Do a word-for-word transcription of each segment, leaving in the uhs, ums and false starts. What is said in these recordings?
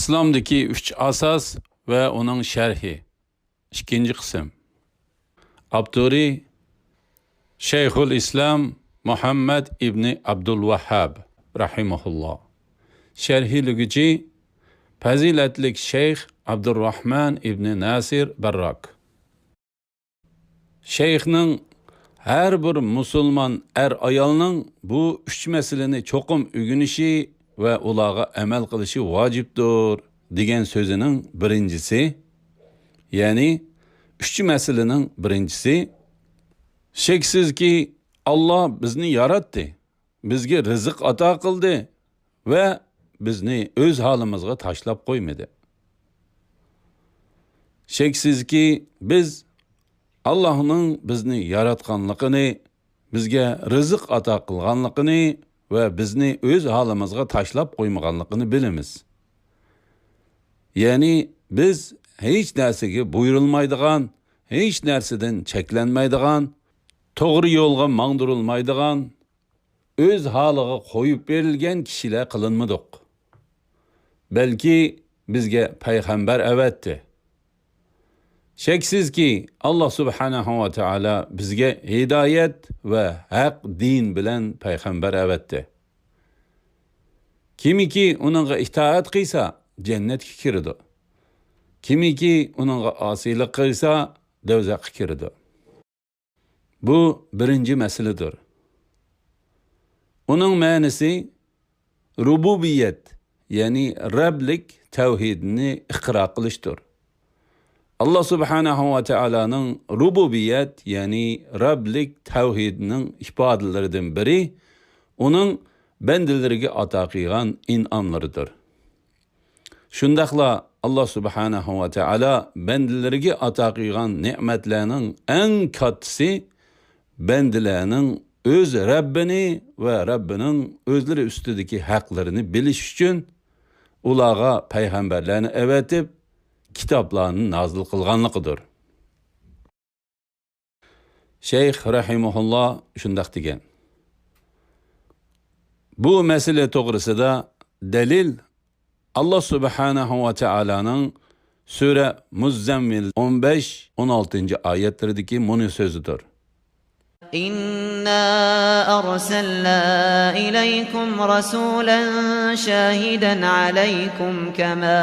ئىسلامدىكى ئۈچ ئاساس ۋە ئۇنىڭ شەرھى. ئىككىنچى قىسىم. ئاپتورى شەيخۇل ئىسلام مۇھەممەد ئىبنى ئابدۇل ۋەھھاب رەھىمەھۇللا. شەرھلىگۈچى پەزىلەتلىك شەيخ ئابدۇرراھمان ئىبنى ناسىر بەرراك. شەيخنىڭ ھەر بىر مۇسۇلمان ئەر-ئايالنىڭ بۇ ئۈچ مەسىلىنى چوقۇم ئۆگىنىشى ۋە ئۇلارغا ئەمەل قىلىشى ۋاجىپتۇر، دېگەن سۆزىنىڭ بىرىنچىسى، يەنى ئۈچ مەسىلىنىڭ بىرىنچىسى، شەكسىزكى، ئاللا بىزنى ياراتتى، بىزگە رىزىق ئاتا قىلدى ۋە بىزنى ئۆز ھالىمىزغا تاشلاپ قويمىدى. شەكسىزكى، بىز ئاللانىڭ بىزنى ياراتقانلىقىنى، بىزگە رىزىق ئاتا قىلغانلىقىنى ۋە بىزنى ئۆز ھالىمىزغا تاشلاپ قويمىغانلىقىنى بىلىمىز. يەنى بىز ھېچ نەرسىگە بۇيرۇلمايدىغان، ھېچ نەرسىدىن چەكلەنمەيدىغان، توغرا يولغا ماڭدۇرۇلمايدىغان، ئۆز ھالىغا قويۇپ بېرىلگەن كىشىلەر قىلىنمىدۇق. بەلكى بىزگە پەيغەمبەر ئەۋەتتى. شەكسىزكى، ئاللا سۇبھانەھۇ ۋە تائالا بىزگە ھىدايەت ۋە ھەق دىن بىلەن پەيغەمبەر ئەۋەتتى. كىمكى ئۇنىڭغا ئىتائەت قىلسا، جەننەتكە كىرىدۇ. كىمكى ئۇنىڭغا ئاسىيلىق قىلسا، دوزاخقا كىرىدۇ. بۇ بىرىنچى مەسىلىدۇر. ئۇنىڭ مەنىسى رۇبۇبىيەت، يەنى رەبلىك تەۋھىدنى ئىقرار قىلىشتۇر. ئاللا سۇبھانەھۇ ۋە تائالانىڭ رۇبۇبىيەت، يەنى رەبلىك تەۋھىدنىڭ ئىپادىلىرىدىن بىرى ئۇنىڭ بەندىلىرىگە ئاتا قىلغان ئىنئاملىرىدۇر. شۇنداقلا ئاللا سۇبھانەھۇ ۋە تائالا بەندىلىرىگە ئاتا قىلغان نېمەتلەرنىڭ ئەڭ كاتتىسى بەندىلەرنىڭ ئۆز رەببىنى ۋە رەببىنىڭ ئۆزلىرى ئۈستىدىكى ھەقلىرىنى بىلىش ئۈچۈن ئۇلارغا پەيغەمبەرلەرنى ئەۋەتىپ، كىتابلارنى نازىل قىلغانلىقىدۇر. شەيخ رەھىمەھۇللا شۇنداق دېگەن. بۇ مەسىلە توغرىسىدا دەلىل ئاللا سۇبھانەھۇ ۋە تائالانىڭ سۈرە مۇززەممىل ئون بەش، ئون ئالتىنچى ئايەتلىرىدىكى مۇنۇ سۆزىدۇر. إنا أرسلنا إليكم رسولا شاهدا عليكم كما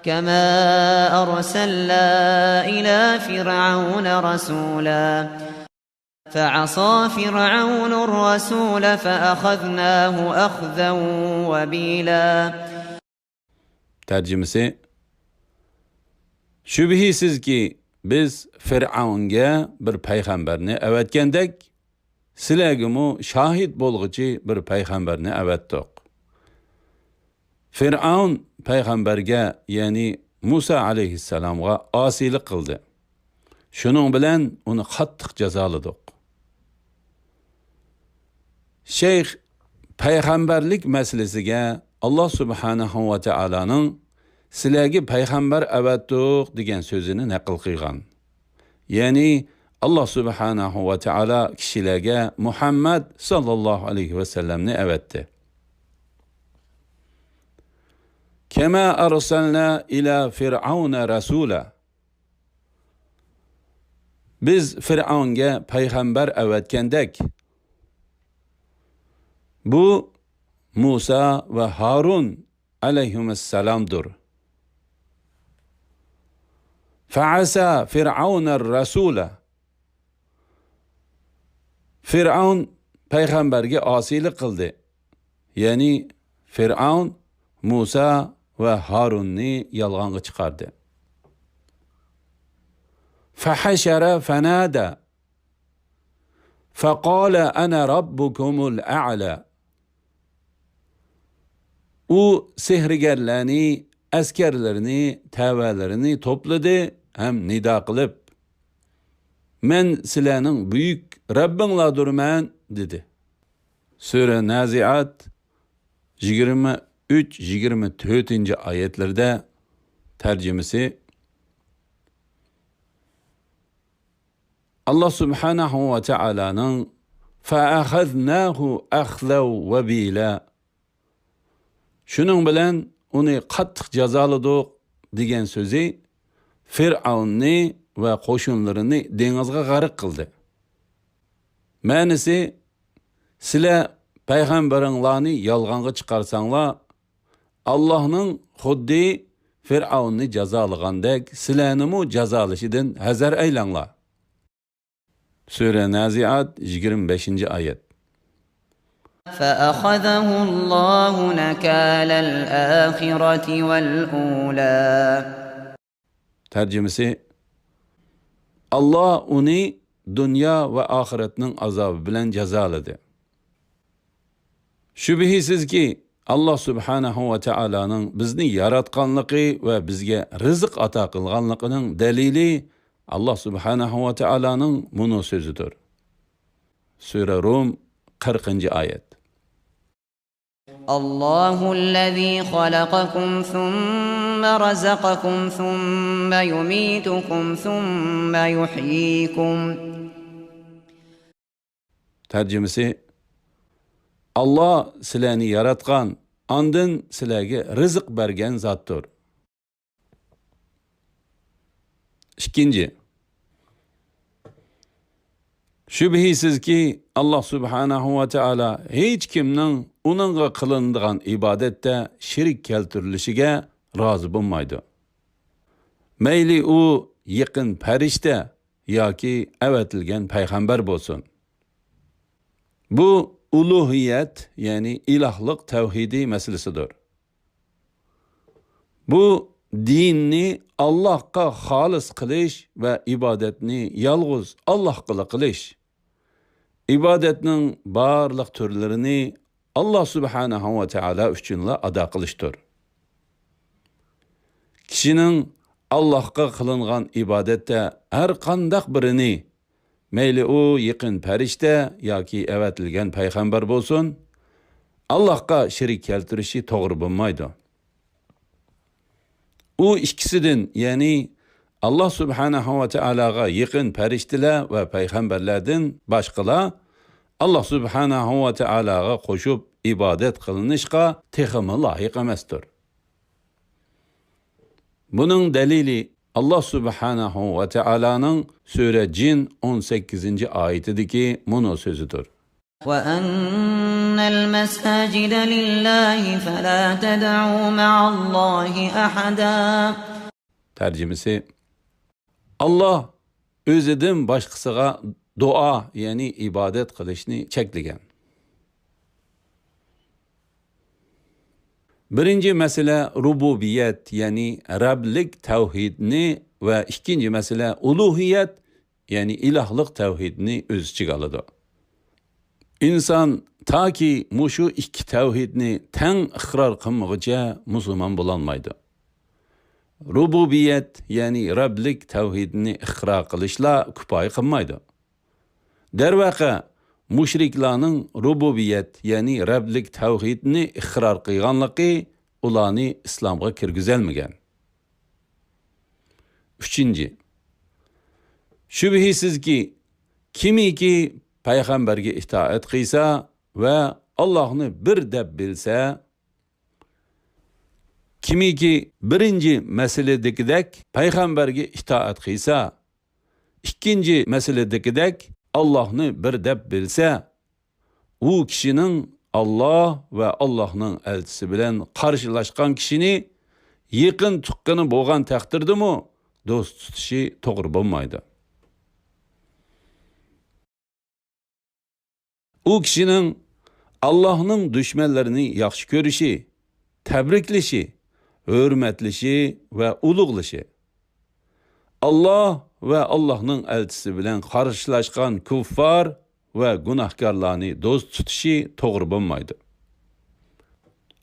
كما أرسلنا إلى فرعون رسولا فعصى فرعون الرسول فأخذناه أخذا وبيلا. تەرجىمىسى، شۈبھىسىزكى، بىز فىرئەۋنگە بىر پەيغەمبەرنى ئەۋەتكەندەك، سىلەرگىمۇ شاھىت بولغۇچى بىر پەيغەمبەرنى ئەۋەتتۇق. فىرئەۋن پەيغەمبەرگە، يەنى مۇسا ئەلەيھىسسالامغا ئاسىيلىق قىلدى. شۇنىڭ بىلەن ئۇنى قاتتىق جازالىدۇق. شەيخ پەيغەمبەرلىك مەسىلىسىگە ئاللا سۇبھانەھۇ ۋە تائالانىڭ سىلەرگە پەيغەمبەر ئەۋەتتۇق دېگەن سۆزىنى نەقىل قىلغان. يەنى ئاللا سۇبھانەھۇ ۋە تائالا كىشىلەرگە مۇھەممەد ساللاللاھۇ ئەلەيھى ۋەسەللەمنى ئەۋەتتى. كما أرسلنا إلى فرعون رسولا. بىز فىرئەۋنگە پەيغەمبەر ئەۋەتكەندەك. بۇ مۇسا ۋە ھارۇن ئەلەيھىمۇسسالامدۇر. فعصى فرعون الرسول. فىرئەۋن پەيغەمبەرگە ئاسىيلىق قىلدى. يەنى فىرئەۋن مۇسا ۋە ھارۇننى يالغانغا چىقاردى. فحشر فنادى. فقال أنا ربكم الأعلى. ئۇ سېھىرگەرلەرنى، ئەسكەرلىرىنى، تەۋەلىرىنى توپلىدى ھەم نىدا قىلىپ، مەن سىلەرنىڭ بۈيۈك رەببىڭلاردۇرمەن، دېدى. سۈرە نازىئات يىگىرمە ئۈچ، يىگىرمە تۆتىنچى ئايەتلەردە تەرجىمىسى، ئاللا سۇبھانەھۇ ۋە تائالانىڭ فأخذناه أخذا وبيلا. شۇنىڭ بىلەن ئۇنى قاتتىق جازالىدۇق» دېگەن سۆزى فىرئەۋننى ۋە قوشۇنلىرىنى دېڭىزغا غەرق قىلدى. مەنىسى: سىلەر پەيغەمبىرىڭلارنى يالغانغا چىقارساڭلار، ئاللاھنىڭ خۇددى فىرئەۋننى جازالىغاندەك سىلەرنىمۇ جازالىشىدىن ھەزەر ئەيلەڭلار. سۈرە نازىئات، يىگىرمە بەشىنچى ئايەت. فأخذه الله نكال الآخرة والأولى. تەرجىمىسى: ئاللا ئۇنى دۇنيا ۋە ئاخىرەتنىڭ ئازابى بىلەن جازالىدى. شۈبھىسىزكى، ئاللا سۇبھانەھۇ ۋە تائالانىڭ بىزنى ياراتقانلىقى ۋە بىزگە رىزىق ئاتا قىلغانلىقىنىڭ دەلىلى ئاللا سۇبھانەھۇ ۋە تائالانىڭ مۇنۇ سۆزىدۇر. سۈرە رۇم، قىرىقىنچى ئايەت. الله الذي خلقكم ثم رزقكم ثم يميتكم ثم يحييكم. تەرجىمىسى: ئاللا سىلەرنى ياراتقان، ئاندىن سىلەرگە رىزىق بەرگەن زاتتۇر. ئىككىنچى، شۈبھىسىزكى، ئاللا سۇبھانەھۇ ۋە تائالا ھېچ كىمنىڭ ئۇنىڭغا قىلىنىدىغان ئىبادەتتە شېرىك كەلتۈرۈلۈشىگە رازى بولمايدۇ. مەيلى ئۇ يېقىن پەرىشتە ياكى ئەۋەتىلگەن پەيغەمبەر بولسۇن. بۇ ئۇلۇھىيەت، يەنى ئىلاھلىق تەۋھىدى مەسىلىسىدۇر. بۇ دىننى ئاللاھقا خالىس قىلىش ۋە ئىبادەتنى يالغۇز ئاللاھقىلا قىلىش. ئىبادەتنىڭ بارلىق تۈرلىرىنى ئاللا سۇبھانەھۇ ۋە تائالا ئۈچۈنلا ئادا قىلىشتۇر. كىشىنىڭ ئاللاھقا قىلىنغان ئىبادەتتە ھەر قانداق بىرىنى، مەيلى ئۇ يېقىن پەرىشتە ياكى ئەۋەتىلگەن پەيغەمبەر بولسۇن، ئاللاھقا شېرىك كەلتۈرۈشى توغرا بولمايدۇ. ئۇ ئىككىسىدىن، يەنى ئاللا سۇبھانەھۇ ۋە تائالاغا يېقىن پەرىشتىلەر ۋە پەيغەمبەرلەردىن باشقىلار ئاللا سۇبھانەھۇ ۋە تائالاغا قوشۇپ ئىبادەت قىلىنىشقا تېخىمۇ لايىق ئەمەستۇر. بۇنىڭ دەلىلى ئاللا سۇبھانەھۇ ۋە تائالانىڭ سۈرە جىن ئون سەككىزىنچى ئايىتىدىكى مۇنۇ سۆزىدۇر. وأن المساجد لله فلا تدعوا مع الله أحدا. تەرجىمىسى: ئاللا ئۆزىدىن باشقىسىغا دۇئا، يەنى ئىبادەت قىلىشنى چەكلىگەن. بىرىنچى مەسىلە رۇبۇبىيەت، يەنى رەبلىك تەۋھىدنى ۋە ئىككىنچى مەسىلە ئۇلۇھىيەت، يەنى ئىلاھلىق تەۋھىدنى ئۆز ئىچىگە ئالىدۇ. ئىنسان تاكى مۇشۇ ئىككى تەۋھىدنى تەڭ ئىقرار قىلمىغۇچە مۇسۇلمان بولالمايدۇ. رۇبۇبىيەت، يەنى رەبلىك تەۋھىدنى ئىقرار قىلىشلا كۇپايە قىلمايدۇ. دەرۋەقە، مۇشرىكلارنىڭ رۇبۇبىيەت، يەنى رەبلىك تەۋھىدنى ئىقرار قىلغانلىقى ئۇلارنى ئىسلامغا كىرگۈزەلمىگەن. ئۈچىنچى، شۈبھىسىزكى، كىمكى پەيغەمبەرگە ئىتائەت قىلسا ۋە ئاللاھنى بىر دەپ بىلسە، كىمكى بىرىنچى مەسىلىدىكىدەك پەيغەمبەرگە ئىتائەت قىلسا، ئىككىنچى مەسىلىدىكىدەك ئاللاھنى بىر دەپ بىلسە، ئۇ كىشىنىڭ ئاللاھ ۋە ئاللاھنىڭ ئەلچىسى بىلەن قارشىلاشقان كىشىنى يېقىن تۇغقىنى بولغان تەقدىردىمۇ دوست تۇتۇشى توغرا بولمايدۇ. ئۇ كىشىنىڭ ئاللاھنىڭ دۈشمەنلىرىنى ياخشى كۆرۈشى، تەبرىكلىشى، ھۆرمەتلىشى ۋە ئۇلۇغلىشى، ئاللاھ ۋە ئاللاھنىڭ ئەلچىسى بىلەن قارشىلاشقان كۇففار ۋە گۇناھكارلارنى دوست تۇتۇشى توغرا بولمايدۇ.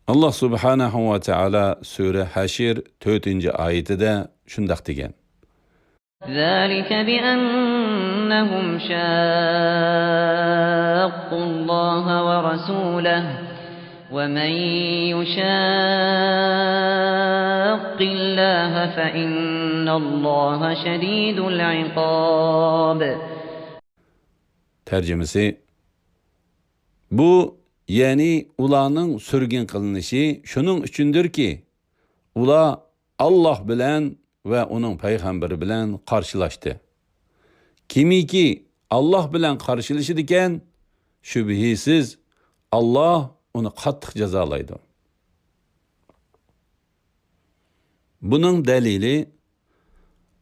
ئاللاھ سۇبھانەھۇ ۋە تائالا سۈرە ھەشر تۆتىنچى ئايىتىدە شۇنداق دېگەن. ذلك بأنهم شاقوا الله ورسوله ومن يشاق الله فإن الله شديد العقاب. تەرجىمىسى، بۇ، يەنى ئۇلارنىڭ سۈرگۈن قىلىنىشى شۇنىڭ ئۈچۈندۇركى، ئۇلار ئاللاھ بىلەن ۋە ئۇنىڭ پەيغەمبىرى بىلەن قارشىلاشتى. كىمكى ئاللاھ بىلەن قارشىلىشىدىكەن، شۈبھىسىز ئاللاھ ئۇنى قاتتىق جازالايدۇ. بۇنىڭ دەلىلى،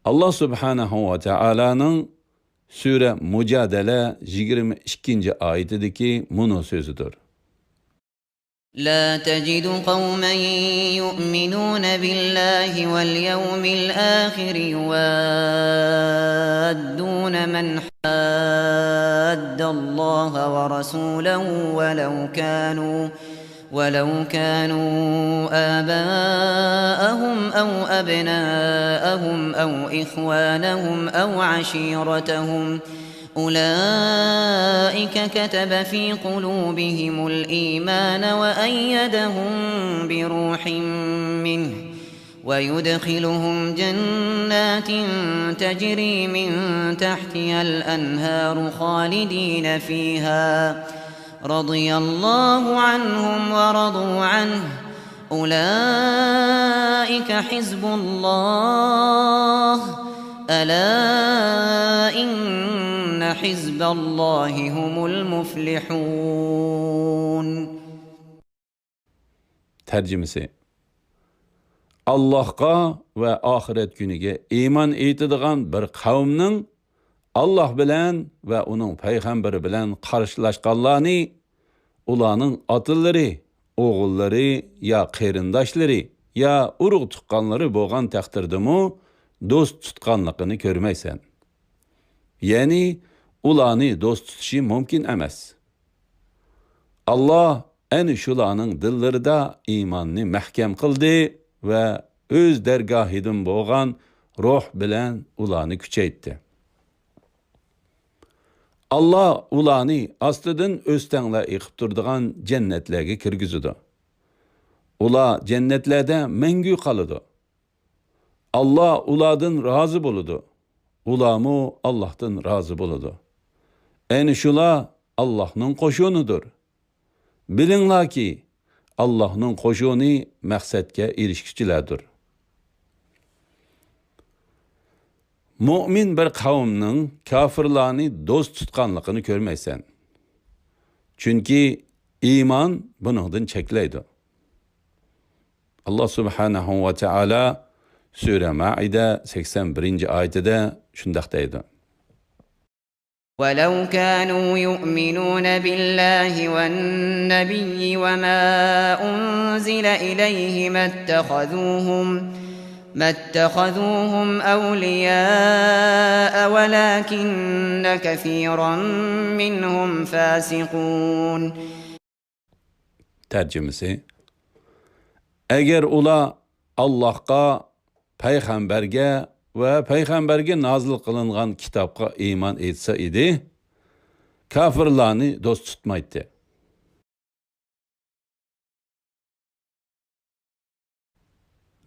ئاللاھ سۇبھانەھۇ ۋە تائالانىڭ سۈرە مۇجادەلە يىگىرمە ئىككىنچى ئايىتىدىكى مۇنۇ سۆزىدۇر. لا تجد قوما يؤمنون بالله واليوم الآخر يوادون من حاد الله ورسوله ولو كانوا ولو كانوا آباءهم أو أبناءهم أو إخوانهم أو عشيرتهم أولئك كتب في قلوبهم الإيمان وأيدهم بروح منه ويدخلهم جنات تجري من تحتها الأنهار خالدين فيها رضي الله عنهم ورضوا عنه أولئك حزب الله ألا إن حزب الله هم المفلحون. تەرجىمىسى. ئاللاھقا ۋە ئاخىرەت كۈنىگە ئىمان ئېيتىدىغان بىر قەۋمنىڭ ئاللاھ بىلەن ۋە ئۇنىڭ پەيغەمبىرى بىلەن قارشىلاشقانلارنى ئۇلارنىڭ ئاتىلىرى، ئوغۇللىرى يا قېرىنداشلىرى يا ئۇرۇق-تۇغقانلىرى بولغان تەقدىردىمۇ دوست تۇتقانلىقىنى كۆرمەيسەن. يەنى ئۇلارنى دوست تۇتۇشى مۇمكىن ئەمەس. ئاللاھ ئەنە شۇلارنىڭ دىللىرىدا ئىماننى مەھكەم قىلدى ۋە ئۆز دەرگاھىدىن بولغان روھ بىلەن ئۇلارنى كۈچەيتتى. ئاللاھ ئۇلارنى ئاستىدىن ئۆستەڭلەر ئېقىپ تۇرىدىغان جەننەتلەرگە كىرگۈزىدۇ. ئۇلار جەننەتلەردە مەڭگۈ قالىدۇ. ئاللاھ ئۇلاردىن رازى بولىدۇ. ئۇلارمۇ ئاللاھتىن رازى بولىدۇ. ئەنە شۇلار ئاللاھنىڭ قوشۇنىدۇر. بىلىڭلاركى، ئاللاھنىڭ قوشۇنى مەقسەتكە ئېرىشكۈچىلەردۇر. مۆمىن بىر قەۋمنىڭ كاپىرلارنى دوست تۇتقانلىقىنى كۆرمەيسەن. چۈنكى ئىمان بۇنىڭدىن چەكلەيدۇ. ئاللاھ سۇبھانەھۇ ۋە تائالا سۈرە مائىدە سەكسەن بىرىنچى ئايىتىدە شۇنداق دەيدۇ. ولو كانوا يؤمنون بالله والنبي وما أنزل إليه ما اتخذوهم، ما اتخذوهم أولياء ولكن كثيرا منهم فاسقون. تەرجىمىسى. ئەگەر ئۇلار ئاللاھقا، پەيغەمبەرگە ۋە پەيغەمبەرگە نازىل قىلىنغان كىتابقا ئىمان ئېيتسا ئىدى، كاپىرلارنى دوست تۇتمايتتى.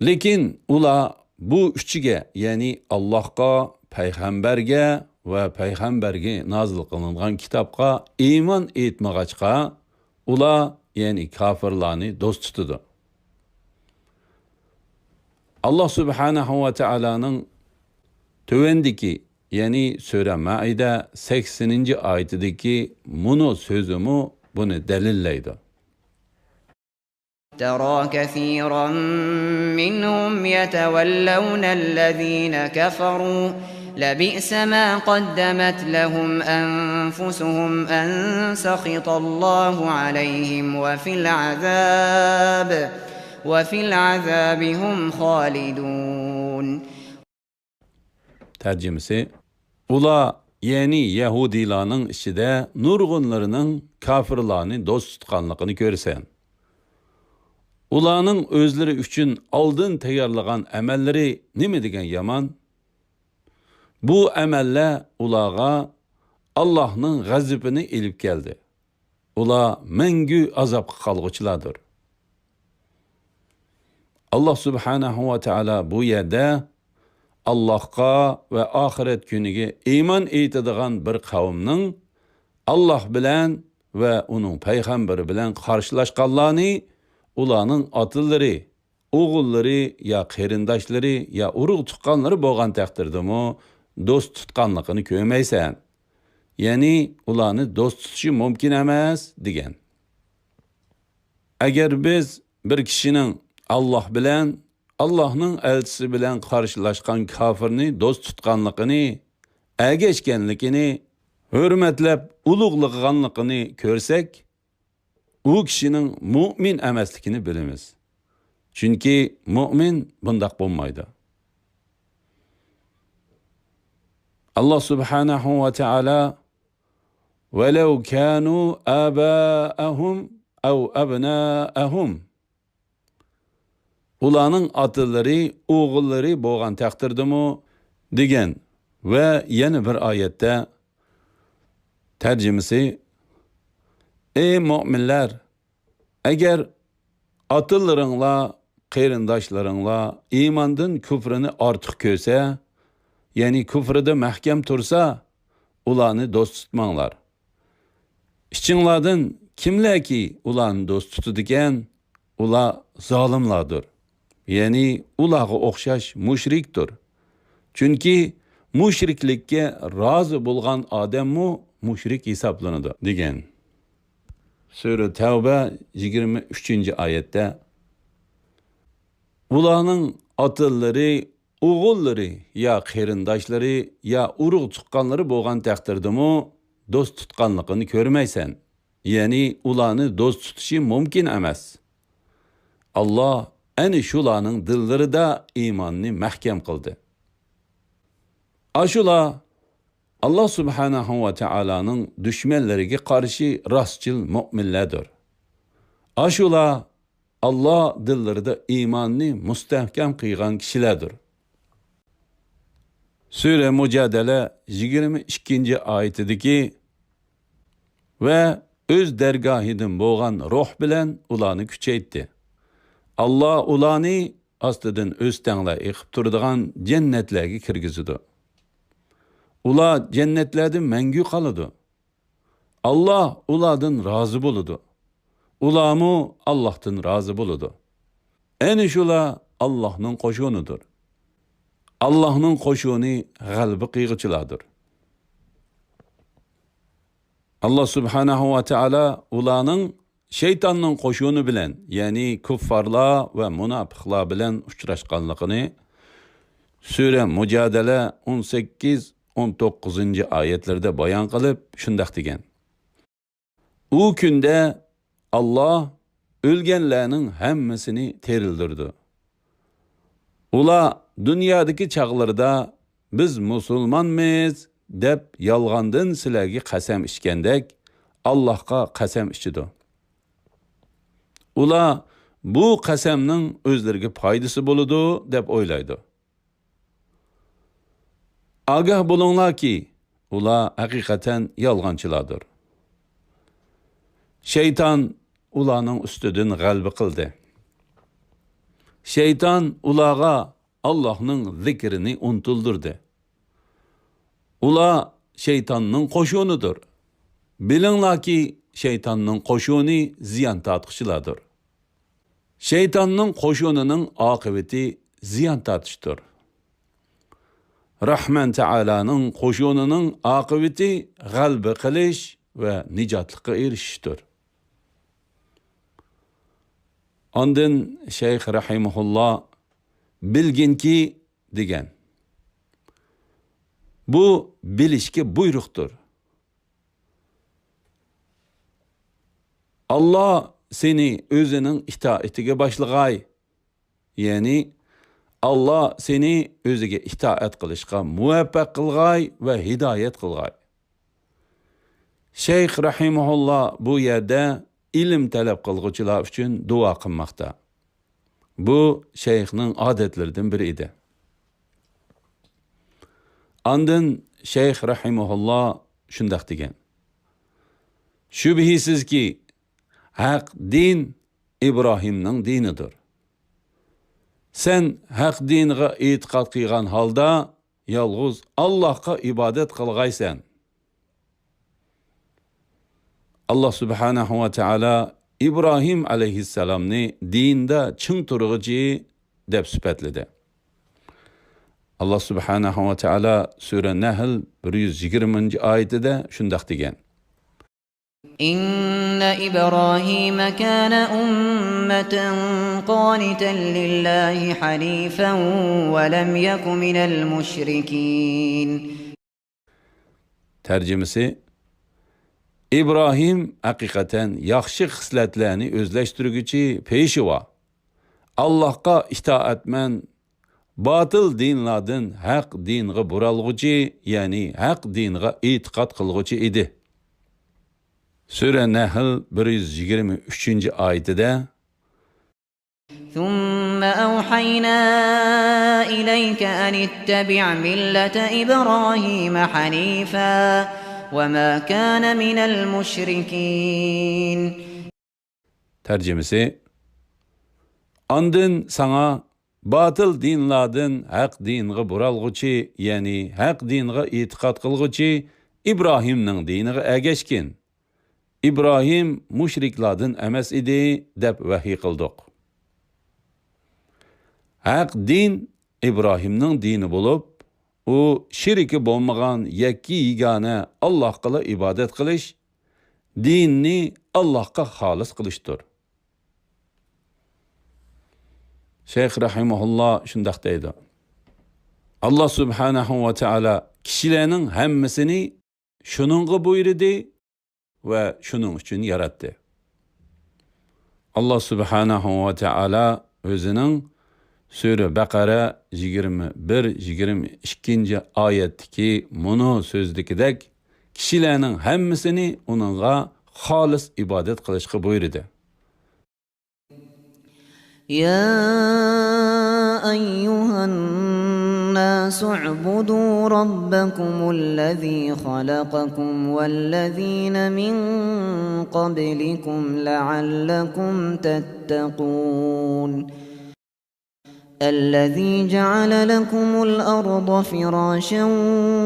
لېكىن ئۇلار بۇ ئۈچىگە، يەنى ئاللاھقا، پەيغەمبەرگە ۋە پەيغەمبەرگە نازىل قىلىنغان كىتابقا ئىمان ئېيتمىغاچقا، ئۇلار، يەنى كاپىرلارنى دوست تۇتىدۇ. ئاللاھ سۇبھانەھۇ ۋە تائالانىڭ تۆۋەندىكى، يەنى سۈرە مائىدە سەكسىنىنچى ئايىتىدىكى مۇنۇ سۆزىمۇ بۇنى دەلىللەيدۇ. ترى كثيرا منهم يتولون الذين كفروا لبئس ما قدمت لهم أنفسهم أن سخط الله عليهم وفي العذاب، وفي العذاب هم خالدون. تەرجىمىسى. ئۇلار، يەنى يەھۇدىيلارنىڭ ئىچىدە نۇرغۇنلىرىنىڭ كاپىرلارنى دوست تۇتقانلىقىنى كۆرىسەن. ئۇلارنىڭ ئۆزلىرى ئۈچۈن ئالدىن تەييارلىغان ئەمەللىرى نېمە دېگەن يامان! بۇ ئەمەللەر ئۇلارغا ئاللاھنىڭ غەزىپىنى ئېلىپ كەلدى. ئۇلار مەڭگۈ ئازابقا قالغۇچىلاردۇر. ئاللاھ سۇبھانەھۇ ۋە تائالا بۇ يەردە ئاللاھقا ۋە ئاخىرەت كۈنىگە ئىمان ئېيتىدىغان بىر قەۋمنىڭ ئاللاھ بىلەن ۋە ئۇنىڭ پەيغەمبىرى بىلەن قارشىلاشقانلارنى ئۇلارنىڭ ئاتىلىرى، ئوغۇللىرى يا قېرىنداشلىرى يا ئۇرۇق-تۇغقانلىرى بولغان تەقدىردىمۇ دوست تۇتقانلىقىنى كۆرمەيسەن. يەنى ئۇلارنى دوست تۇتۇشى مۇمكىن ئەمەس، دېگەن. ئەگەر بىز بىر كىشىنىڭ ئاللاھ بىلەن، ئاللاھنىڭ ئەلچىسى بىلەن قارشىلاشقان كاپىرنى دوست تۇتقانلىقىنى، ئەگەشكەنلىكىنى، ھۆرمەتلەپ ئۇلۇغلىغانلىقىنى كۆرسەك، ئۇ كىشىنىڭ مۇئمىن ئەمەسلىكىنى بىلىمىز. چۈنكى مۇئمىن بۇنداق بولمايدۇ. ئاللاھ سۇبھانەھۇ ۋە تائالا، «ولو كانوا آباءهم أو أبناءهم». ئۇلارنىڭ ئاتىلىرى، ئوغۇللىرى بولغان تەقدىردىمۇ، دېگەن. ۋە يەنە بىر ئايەتتە، تەرجىمىسى، ئەي مۆمىنلەر، ئەگەر ئاتىلىرىڭلار، قېرىنداشلىرىڭلار ئىماندىن كۇفرىنى ئارتۇق كۆرسە، يەنى كۇفرىدا مەھكەم تۇرسا، ئۇلارنى دوست تۇتماڭلار. ئىچىڭلاردىن كىملەركى ئۇلارنى دوست تۇتىدىكەن، ئۇلار زالىملاردۇر. يەنى ئۇلارغا ئوخشاش مۇشرىكتۇر. چۈنكى مۇشرىكلىككە رازى بولغان ئادەممۇ مۇشرىك ھېسابلىنىدۇ، دېگەن. سۈرە تەۋبە يىگىرمە ئۈچىنچى ئايەتتە، ئۇلارنىڭ ئاتىلىرى، ئوغۇللىرى يا قېرىنداشلىرى يا ئۇرۇق-تۇغقانلىرى بولغان تەقدىردىمۇ دوست تۇتقانلىقىنى كۆرمەيسەن. يەنى ئۇلارنى دوست تۇتۇشى مۇمكىن ئەمەس. ئاللاھ ئەنە شۇلارنىڭ دىللىرىدا ئىماننى مەھكەم قىلدى. ئاشۇلار ئاللاھ سۇبھانەھۇ ۋە تائالانىڭ دۈشمەنلىرىگە قارشى راستچىل مۆمىنلەردۇر. ئاشۇلار ئاللاھ دىللىرىدا ئىماننى مۇستەھكەم قىلغان كىشىلەردۇر. سۈرە مۇجادىلە يىگىرمە ئىككىنچى ئايىتىدىكى، ۋە ئۆز دەرگاھىدىن بولغان روھ بىلەن ئۇلارنى كۈچەيتتى. ئاللاھ ئۇلارنى ئاستىدىن ئۆستەڭلەر ئېقىپ تۇرىدىغان جەننەتلەرگە كىرگۈزىدۇ. ئۇلار جەننەتلەردە مەڭگۈ قالىدۇ. ئاللاھ ئۇلاردىن رازى بولىدۇ. ئۇلارمۇ ئاللاھتىن رازى بولىدۇ. ئەنە شۇلار ئاللاھنىڭ قوشۇنىدۇر. ئاللاھنىڭ قوشۇنى غەلىبە قىلغۇچىلاردۇر. ئاللاھ سۇبھانەھۇ ۋە تائالا ئۇلارنىڭ شەيتاننىڭ قوشۇنى بىلەن، يەنى كۇففارلار ۋە مۇناپىقلار بىلەن ئۇچراشقانلىقىنى سۈرە مۇجادىلە ئون سەككىز، ئون توققۇزىنچى ئايەتلىرىدە بايان قىلىپ، شۇنداق دېگەن. ئۇ كۈندە ئاللاھ ئۆلگەنلەرنىڭ ھەممىسىنى تىرىلدۈرىدۇ. ئۇلار دۇنيادىكى چاغلىرىدا، «بىز مۇسۇلمانمىز» دەپ يالغاندىن سىلەرگە قەسەم ئىچكەندەك، ئاللاھقا قەسەم ئىچىدۇ. ئۇلار بۇ قەسەمنىڭ ئۆزلىرىگە پايدىسى بولىدۇ دەپ ئويلايدۇ. ئاگاھ بولۇڭلاركى، ئۇلار ھەقىقەتەن يالغانچىلاردۇر. شەيتان ئۇلارنىڭ ئۈستىدىن غەلىبە قىلدى. شەيتان ئۇلارغا ئاللاھنىڭ زىكرىنى ئۇنتۇلدۇردى. ئۇلار شەيتاننىڭ قوشۇنىدۇر. بىلىڭلاركى، شەيتاننىڭ قوشۇنى زىيان تارتقۇچىلاردۇر. شەيتاننىڭ قوشۇنىنىڭ ئاقىۋىتى زىيان تارتىشتۇر. رەھمان تائالانىڭ قوشۇنىنىڭ ئاقىۋىتى غەلىبە قىلىش ۋە نىجاتلىققا ئېرىشىشتۇر. ئاندىن شەيخ رەھىمەھۇللا، «بىلگىنكى» دېگەن. بۇ بىلىشكە بۇيرۇقتۇر. ئاللاھ سېنى ئۆزىنىڭ ئىتائىتىگە باشلىغاي. يەنى، ئاللاھ سېنى ئۆزىگە ئىتائەت قىلىشقا مۇۋەپپەق قىلغاي ۋە ھىدايەت قىلغاي. شەيخ رەھىمەھۇللا بۇ يەردە ئىلىم تەلەپ قىلغۇچىلار ئۈچۈن دۇئا قىلماقتا. بۇ شەيخنىڭ ئادەتلىرىدىن بىرى ئىدى. ئاندىن شەيخ رەھىمەھۇللا شۇنداق دېگەن: «شۈبھىسىزكى، ھەق دىن ئىبراھىمنىڭ دىنىدۇر. سەن ھەق دىنغا ئېتىقاد قىلغان ھالدا يالغۇز ئاللاھقا ئىبادەت قىلغايسەن.» ئاللاھ سۇبھانەھۇ ۋە تائالا ئىبراھىم ئەلەيھىسسالامنى دىندا چىڭ تۇرغۇچى دەپ سۈپەتلىدى. ئاللا سۇبھانەھۇ ۋە تائالا سۈرە نەھل بىر يۈز يىگىرمىنچى ئايىتىدە شۇنداق دېگەن. إن إبراهيم كان أمة قانتا لله حنيفا ولم يك من المشركين. تەرجىمىسى، ئىبراھىم ھەقىقەتەن ياخشى خىسلەتلەرنى ئۆزلەشتۈرگۈچى پېشىۋا، ئاللاھقا ئىتائەتمەن، باتىل دىنلاردىن ھەق دىنغا بۇرالغۇچى، يەنى ھەق دىنغا ئېتىقاد قىلغۇچى ئىدى. سۈرە نەھل بىر يۈز يىگىرمە ئۈچىنچى ئايىتىدە، ثم أوحينا إليك أن اتبع ملة إبراهيم حنيفا وما كان من المشركين. تەرجىمىسى، ئاندىن ساڭا باتىل دىنلاردىن ھەق دىنغا بۇرالغۇچى، يەنى ھەق دىنغا ئېتىقاد قىلغۇچى ئىبراھىمنىڭ دىنىغا ئەگەشكىن. ئىبراھىم مۇشرىكلاردىن ئەمەس ئىدى، دەپ ۋەھىي قىلدۇق. ھەق دىن ئىبراھىمنىڭ دىنى بولۇپ، ئۇ شېرىكى بولمىغان يەككە يېگانە ئاللاھقىلا ئىبادەت قىلىش، دىننى ئاللاھقا خالىس قىلىشتۇر. شەيخ رەھىمەھۇللا شۇنداق دەيدۇ، ئاللا سۇبھانەھۇ ۋە تائالا كىشىلەرنىڭ ھەممىسىنى شۇنىڭغا بۇيرۇدى ۋە شۇنىڭ ئۈچۈن ياراتتى. ئاللا سۇبھانەھۇ ۋە تائالا ئۆزىنىڭ سۈرە بەقەرە يىگىرمە بىر، يىگىرمە ئىككىنچى ئايەتتىكى مۇنۇ سۆزدىكىدەك، كىشىلەرنىڭ ھەممىسىنى ئۇنىڭغا خالىس ئىبادەت قىلىشقا بۇيرۇدى. يا أيها الناس اعبدوا ربكم الذي خلقكم والذين من قبلكم لعلكم تتقون. الذي جعل لكم الأرض فراشا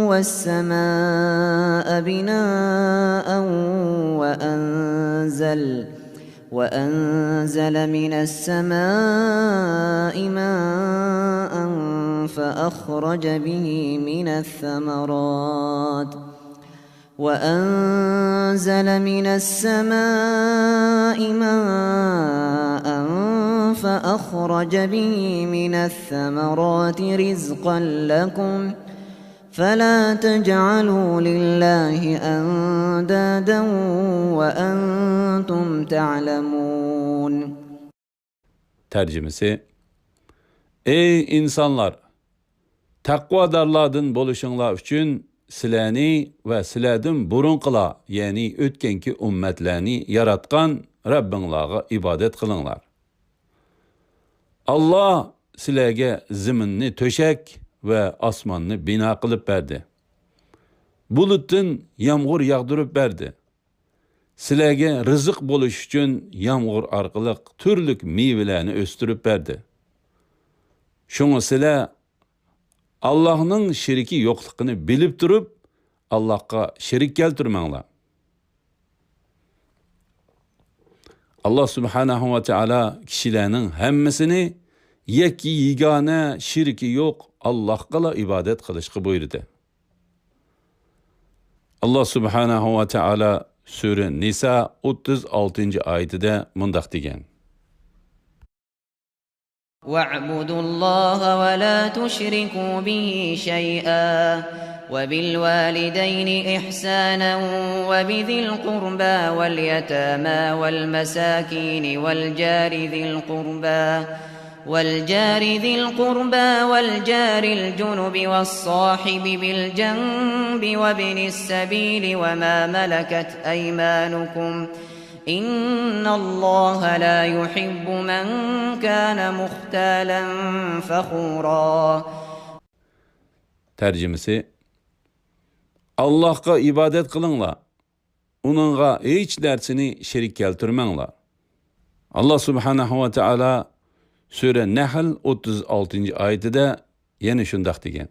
والسماء بناء وأنزل، وأنزل من السماء ماء فأخرج به من الثمرات وأنزل من السماء ماء فأخرج به من الثمرات رزقا لكم فلا تجعلوا لله أندادا وأنتم تعلمون. تەرجىمىسى، ئەي ئىنسانلار! تەقۋادارلاردىن بولۇشۇڭلار ئۈچۈن سىلەرنى ۋە سىلەردىن بۇرۇنقىلار، يەنى ئۆتكەنكى ئۈممەتلەرنى ياراتقان رەببىڭلارغا ئىبادەت قىلىڭلار. ئاللا سىلەرگە زېمىننى تۆشەك ۋە ئاسماننى بىنا قىلىپ بەردى. بۇلۇتتىن يامغۇر ياغدۇرۇپ بەردى. سىلەرگە رىزىق بولۇش ئۈچۈن يامغۇر ئارقىلىق تۈرلۈك مېۋىلەرنى ئۆستۈرۈپ بەردى. شۇڭا سىلەر ئاللاھنىڭ شېرىكى يوقلۇقىنى بىلىپ تۇرۇپ، ئاللاھقا شېرىك كەلتۈرمەڭلار. ئاللا سۇبھانەھۇ ۋە تائالا كىشىلەرنىڭ ھەممىسىنى يەككە يېگانە، شېرىكى يوق ئاللاھقىلا ئىبادەت قىلىشقا بۇيرۇدى. ئاللا سۇبھانەھۇ ۋە تائالا سۈرە نىسا ئوتتۇز ئالتىنچى ئايىتىدە مۇنداق دېگەن. واعبدوا الله ولا تشركوا به شيئا وبالوالدين إحسانا وبذي القربى واليتامى والمساكين والجار ذي القربى والجار ذي القربى والجار الجنب والصاحب بالجنب وابن السبيل وما ملكت أيمانكم إن الله لا يحب من كان مختالا فخورا. تەرجىمىسى، ئاللاھقا ئىبادەت قىلىڭلار، ئۇنىڭغا ھېچ نەرسىنى شېرىك كەلتۈرمەڭلار. ئاللا سۇبھانەھۇ ۋە تائالا سۈرە نەھل ئوتتۇز ئالتىنچى ئايىتىدە يەنە شۇنداق دېگەن.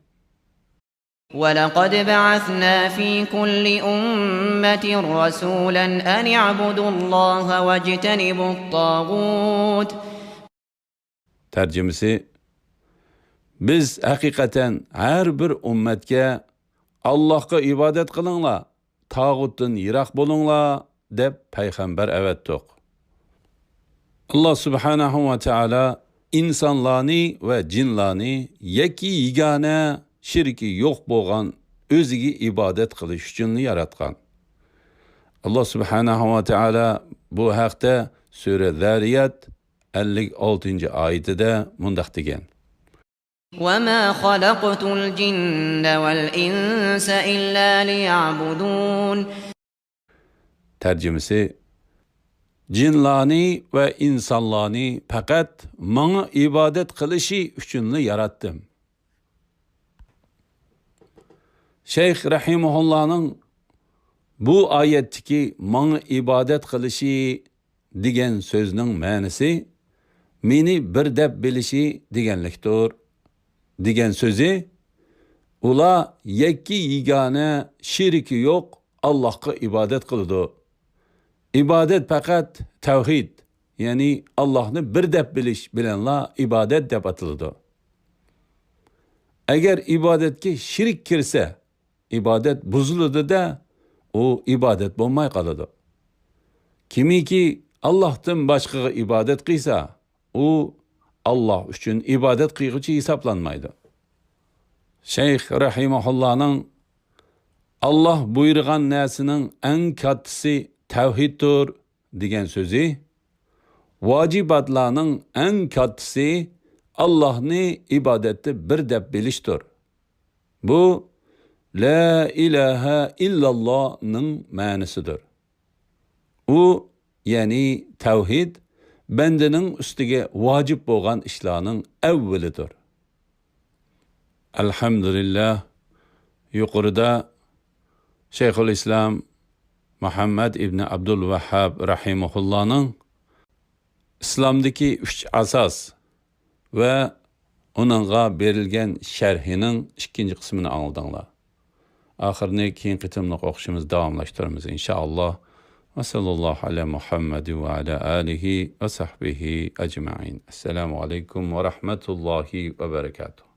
ولقد بعثنا في كل أمة رسولا أن اعبدوا الله واجتنبوا الطاغوت. تەرجىمىسى، بىز ھەقىقەتەن ھەر بىر ئۈممەتكە «ئاللاھقا ئىبادەت قىلىڭلار، تاغۇتتىن يىراق بولۇڭلار» دەپ پەيغەمبەر ئەۋەتتۇق. ئاللاھ سۇبھانەھۇ ۋە تائالا ئىنسانلارنى ۋە جىنلارنى يەككە يېگانە، شېرىكى يوق بولغان ئۆزىگە ئىبادەت قىلىش ئۈچۈنلا ياراتقان. ئاللاھ سۇبھانەھۇ ۋە تائالا بۇ ھەقتە سۈرە زارىيات ئەللىك ئالتىنچى ئايىتىدە مۇنداق دېگەن. وما خلقت الجن والإنس إلا ليعبدون. تەرجىمىسى، جىنلارنى ۋە ئىنسانلارنى پەقەت ماڭا ئىبادەت قىلىشى ئۈچۈنلا ياراتتىم. شەيخ رەھىمەھۇللانىڭ بۇ ئايەتتىكى «ماڭا ئىبادەت قىلىشى» دېگەن سۆزنىڭ مەنىسى «مېنى بىر دەپ بىلىشى» دېگەنلىكتۇر، دېگەن سۆزى، ئۇلار يەككە يېگانە، شېرىكى يوق ئاللاھقا ئىبادەت قىلىدۇ. ئىبادەت پەقەت تەۋھىد، يەنى ئاللاھنى بىر دەپ بىلىش بىلەنلا ئىبادەت دەپ ئاتىلىدۇ. ئەگەر ئىبادەتكە شېرىك كىرسە، ئىبادەت بۇزۇلىدۇ-دە، ئۇ ئىبادەت بولماي قالىدۇ. كىمكى ئاللاھتىن باشقىغا ئىبادەت قىلسا، ئۇ ئاللاھ ئۈچۈن ئىبادەت قىلغۇچى ھېسابلانمايدۇ. شەيخ رەھىمەھۇللانىڭ «ئاللاھ بۇيرۇغان نەرسىنىڭ ئەڭ كاتتىسى تەۋھىدتۇر» دېگەن سۆزى، ۋاجىباتلارنىڭ ئەڭ كاتتىسى ئاللاھنى ئىبادەتتە بىر دەپ بىلىشتۇر. بۇ «لا ئىلاھە ئىللاللاھ»نىڭ مەنىسىدۇر. ئۇ، يەنى تەۋھىد، بەندىنىڭ ئۈستىگە ۋاجىپ بولغان ئىشلارنىڭ ئەۋۋىلىدۇر. ئەلھەمدۇلىللاھ، يۇقىرىدا شەيخۇل ئىسلام مۇھەممەد ئىبنى ئابدۇل ۋەھھاب رەھىمەھۇللانىڭ ئىسلامدىكى ئۈچ ئاساس ۋە ئۇنىڭغا بېرىلگەن شەرھىنىڭ ئىككىنچى قىسمىنى ئاڭلىدىڭلار. ئاخىرىنى كېيىنكى قېتىملىق ئوقۇشىمىز داۋاملاشتۇرىمىز، ئىنشائاللاھ. ۋە سەللاللاھۇ ئەلە مۇھەممەد ۋە ئەلە ئالىھى ۋە سەھبىھى ئەجمەئىن. ئەسسالامۇ ئەلەيكۇم ۋە رەھمەتۇللاھى ۋە بەرەكاتۇھ.